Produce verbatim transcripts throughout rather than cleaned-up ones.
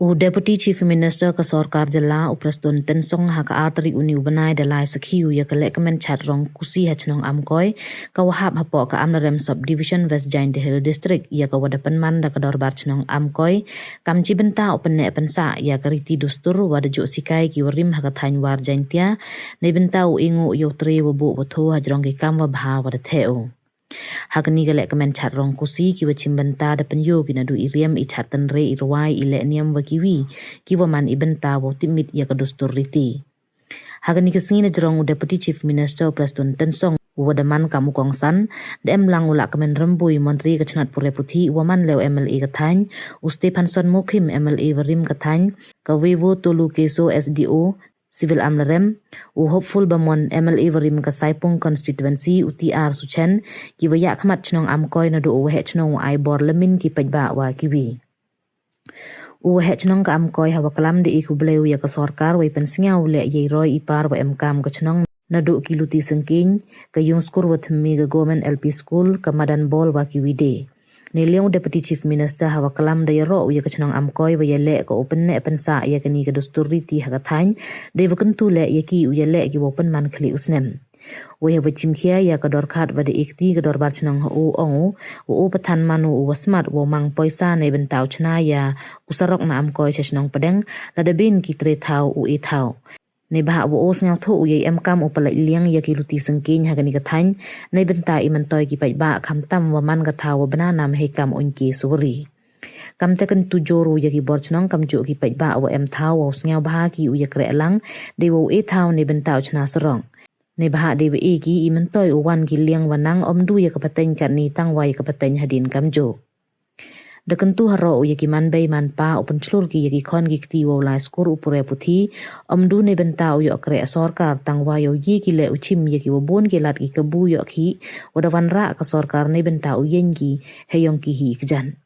U Deputy Chief Minister ka Sorkar Jylla, u Prestone Tynsong, ha ka ar tarik uni u bnai da la ai sakhi u ïa ka lehkmen chad rong kusi ha chnong Amkoi, ka wa hap hapoh ka Amlarem Subdivision, West Jaintia Hills District, ïa ka wa da pynman da ka Dorbar Chnong Amkoi, kam chi bynta u pynneh pynsah ïa ka riti dustur wa da juh sikai ki wa rim ha ka thaiñ War Jaintia, ne bynta u ingu ïa u tre wa buh wa thu ha jrong ki kam wa bha wa da theh u. Ha kani ka lehkmen chad rong kusi, ki wa chim bynta da pynïoh ki naduh i riam, i chad tynrai, i rwai, i leh niam wa kiwi, ki wa man i bynta wa u tipmit ïa ka dustur riti. Ha kani ka sngi na jrong u Deputy Chief Minister u Prestone Tynsong, u wa da man kam u kongsan, da em lang u Lahkmen Rymbui, Montri ka chnat pule puthi, u wa man leh u M L A ka thaiñ, u Stephanson Mukhim, M L A wa rim ka thaiñ, ka Vevo Tolu Keso, S D O, Civil Amlarem, u Hopeful Bamon, M L A wa rim ka Saipung Constituency, u T R Suchen, ki wa ïa khmat chnong Amkoi naduh u waheh chnong u ai bor lamin ki paidbah wa kiwi. U waheh chnong ka Amkoi ha wa klam da i khublei u ïa ka sorkar wa i pynsngew leh ïa i roi i par wa em kam ka chnong naduh ki luti syngkien, ka yung skur wa thymme, ka Government L P School, ka madan bol wa kiwi de. Ne liang u Deputy Chief Minister ha wa klam da ïaroh u ïa ka chnong Amkoi wa ïaleh ka u pynneh pynsah ïa kani ka dustur riti ha ka thaiñ, dei wa kyntu leh ïa ki u ïaleh ki wa u pynman khlieh u snem. Wei ha wa chim khia ïa ka dorkhat wa da ikti ka dorbar chnong ha u ong u, wa u pathan man u u wa smat wa u mang poisa ne bynta u chna ïa u sarok na Amkoi sha chnong Pdeng, lada bin ki tre thaw u e thaw. Ne bha wa u sngewthuh u ïa i em kam u pynlait liang ïa ki luti syngkien ha kani ka thaiñ, ne bynta i myntoi ki paidbah khamtam wa man ka thaw wa bna nam hei kam uñ ki suwari. Kam te kyntu jur u ïa ki bor chnong kamjuh ki paidbah wa em thaw wa u sngewbha ki u ïa kreh lang, dei wa u e thaw ne bynta u chna sarok. Ne bha dei wa e ki i myntoi u wan ki liang wa nang ym du ïa ka pateng katni tang wa ïa ka pateng hadien kamjuh. Da kyntu haroh u ïa ki man bei man pa u pynchlur ki ïa ki khon ki kti wa u lai skur u pule puthi, ym du ne bynta u ïoh kreh sorkar tang wa ïoh ïa ki leh u chim ïa ki wa bun ki lad ki kabu ïoh ki, wa da wanrah ka sorkar ne bynta u ïeng ki, hei ïong ki hi kjan.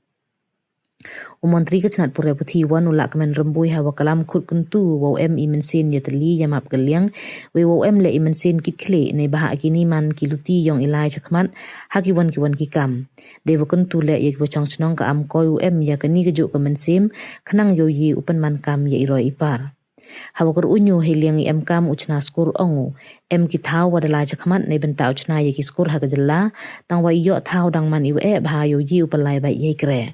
U Montri ka chnat pule puthi wan u Lahkmen Rymbui ha wa klam khut kyntu wa u em i mynsiem ïatylli ïamap ka liang, wei wa u em leh i mynsiem kit khlieh ne bha kini man ki luti ïong i lai chakhmat, ha ki wan ki wan ki kam. Dei wa kyntu leh ïa ki wa chong chnong ka Amkoi u em ïa kani kajuh ka mynsiem, khnang ïoh ïa u pynman kam ïa i roi i par. Ha wa kyrkhu u hei liang i em kam u chna skur ong u, em ki thaw wa da lai chakhmat ne bynta u chna ïa ki skur ha ka jylla, tang wa i ïoh thaw dang man i wa eh bha ïoh ïa u pynlai bait ïa i kreh.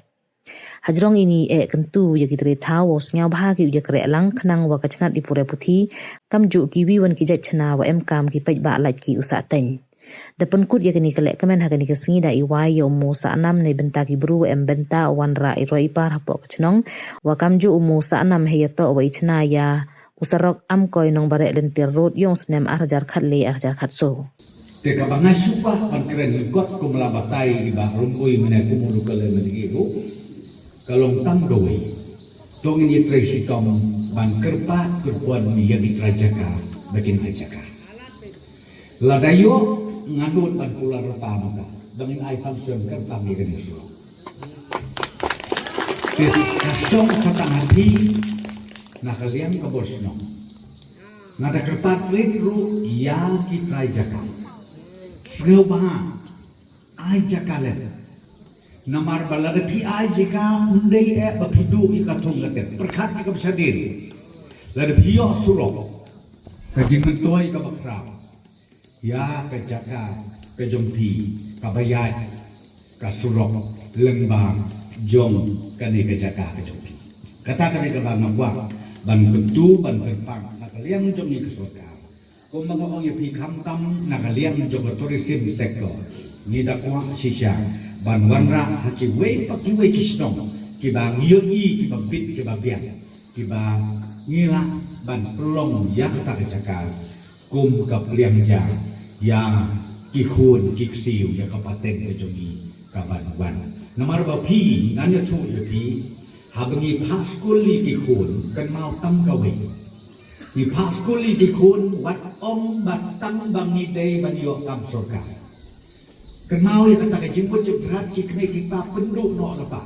Hajrong ini eh kyntu ïa ki tre thaw wa u sngewbha ki u ïa kreh lang khnang wa ka chnat i pule puthi, kamjuh kiwi wan ki jait chna wa em kam ki paidbah lait ki u sah teng. Da pynkut ïa kani ka lehkmen ha kani ka sngi da i wai ïa u Mo Sahnam ne bynta ki bru wa em bynta u wanrah i roi i par hapoh ka chnong, wa kamjuh u Mo Sahnam hei ïatoh wa i chna ïa u sarok Amkoi Nongbareh Lynter Road ïong snem ar hajar khatle ar hajar khatsaw. Te kaba nga shu kwah ban kren lyngkot kum la batai i Bah Rymbui mynne kum u local M L A ruh, ka long tang kawei. To ngin ïa trei shitom ban kyrpad kyrpon ïa ki trai jaka ba kin ai jaka. Lada ïoh nga nud ban kular rta mynta ba ngin ai sanction kyrpang ïa kane ka surok. Te ka shong ka tang ha phi na ka liang ka bor shnong. Nga da kyrpad rit ruh ïa ki trai jaka. Sngewbha ai jaka lem. Namar ba lada phi ai jaka ym dei eh ba phi duh ïa ka thung ka tep. Pyrkhat ïa kaba shadien. Lada phi ïoh surok, ka jingmyntoi kaba khraw ïa ka jaka ka jong phi, kaba ïaid ka surok lyngba jong kane ka jaka ka jong phi. Kata kane kaba nga kwah ban kyntu ban kyrpang na ka liang jong ngi ka sorkar. Kumba nga ong ïa phi khamtam na ka liang jong ka tourism sector, ngi da kwah shisha ban wanrah ha kiwei pa kiwei ki shnong kiba ngi ïohi kiba bit kiba biang, kiba ngi lah ban pynlong ïa kata ka jaka kum ka pliang ja ïa ki khun ki ksiew ïa ka pateng ka jong ngi kaban wan. Namar ba phi, ngan ïathuh ïa phi, haba ngi phah skul ïa ki khun, kynmaw tang kawei. Ngi phah skul ïa ki khun, wat ong ba tang ba ngi dei ban ïoh kam sorkar. Kynmaw ïa kata ka jingmut jingpyrkhat ki kmie ki kpa pynduh noh lypa.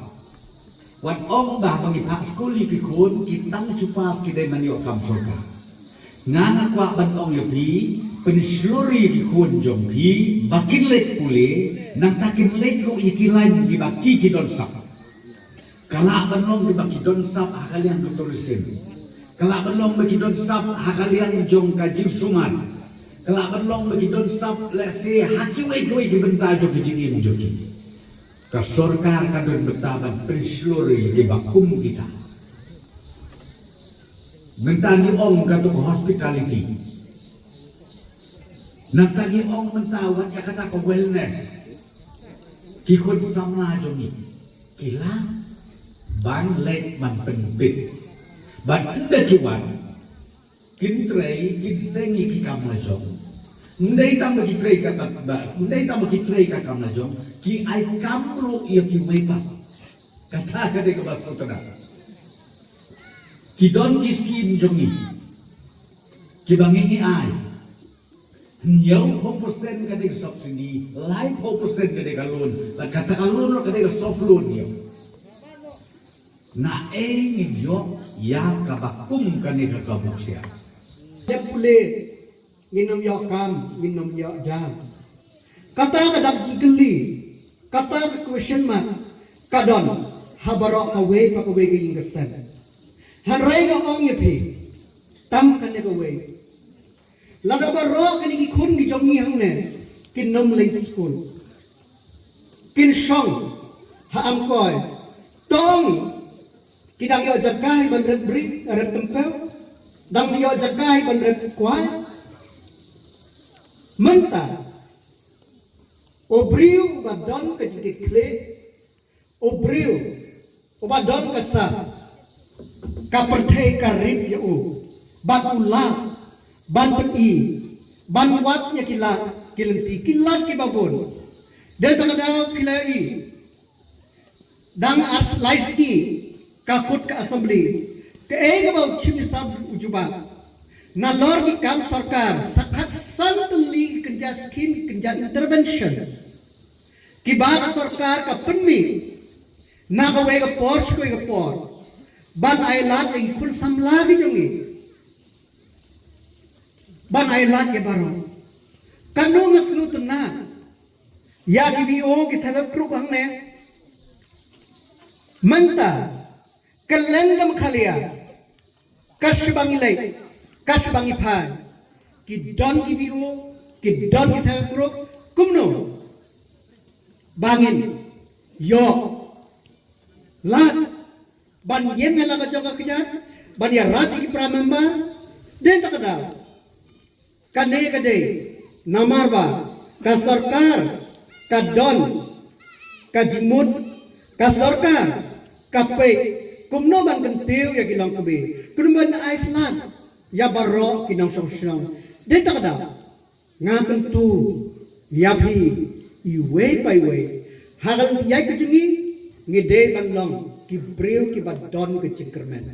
Wat ong ba haba ngi phah skul ïa ki khun, ki tang shu pass ki dei ban ïoh kam sorkar. Nga nga kwah ban ong ïa phi, pynshlur ïa ki khun jong phi ba kin leit pule, nangta kin leit ruh ïa ki lain kiba ki ki don sap. Ka lah ban long ba ki don sap ha ka liang ka tourism. Ka lah ban long ba ki don sap ha ka liang jong ka jingsumar. Ka lah ban long ba ki don sap lehse ha kiwei kiwei ki bynta jong ka jingim jong ki. Ka sorkar ka don bynta ban pynshlur ïa kiba kum kita. Mynta ngi ong kato ka hospitality. Nangta ngi ong mynta wat ïa kata ka wellness. Ki khun samla jong ngi ki lah ban leit ban pynbit. Bad ynda ki wan kin trei, kin seng ïa ki kam la jong. Ym dei tang ba ki trei ka kam, ym dei tang ba ki trei ka kam la jong, ki ai kam ruh ïa kiwei pat. Kata ka dei kaba sngewtynnat. Ki don ki skim jong ngi kiba ngi ngi ai. Hynñiewphew percent ka dei ka subsidy, laiphew percent ka dei ka loan. Bad kata ka loan ruh ka dei ka soft loan ïa. Na ei ngin ïoh ïa kaba kum kane ka kabu ksiar. Ïa pule, ngin ym ïoh kam, ngin ym ïoh jam. Kata ka dang jingkylli, kata ka question mark ka don ha baroh kawei pa kawei ka ïing ka sem. Hynrei nga ong ïa phi, tam kane kawei. Lada baroh kine ki khun ki jong ngi hangne kin ym leit skul, kin shong ha Angkoi, tang ki dang ïoh jaka hi ban rep brick, rep tempel, dang ïoh jaka hi ban rep kwai. Mynta u briew uba don ka jingkitkhlieh, u briew uba don ka sap, ka pyrthei ka rit ïa u, bad u lah ban pyni, ban wad ïa ki lad ki lynti, ki lad kiba bun. Dei tang ka daw phi la ïohi, dang ar lai sngi ka kut ka assembly, kaei kaba u chief minister u jubab? Nalor ki kam sorkar, sa khatsan tylli ki kynja skim, ki kynja intervention kiba ka sorkar ka pynmih na kawei ka por sha kawei ka por, ban ailad ïa ki khun samla ki jong ngi, ban ailad ïa baroh. Katno nga sngewtynnat ïa ki V O, ki thadar kruk hangne. Mynta kylleng ka Meghalaya, ka shibang i leit, ka shibang i phai, ki don ki V O, ki don ki thadar kruk. Kumno ba ngin ïoh lad ban ïeng ha la ka jong ka kjat, ban ïarap ïa ki para member? Dei tang ka daw. Kane ka dei namar ba ka sorkar ka don ka jingmut, ka sorkar ka peit kumno ban kyntiew ïa ki longkmie, kumno ban ai lad ïa baroh ki nongshong shnong. Dei tang ka daw, nga kyntu ïa phi iwei pa iwei, ha ka lynti ïaid ka jong ngi, ngi dei ban long ki briew kiba don ka jingkyrmen.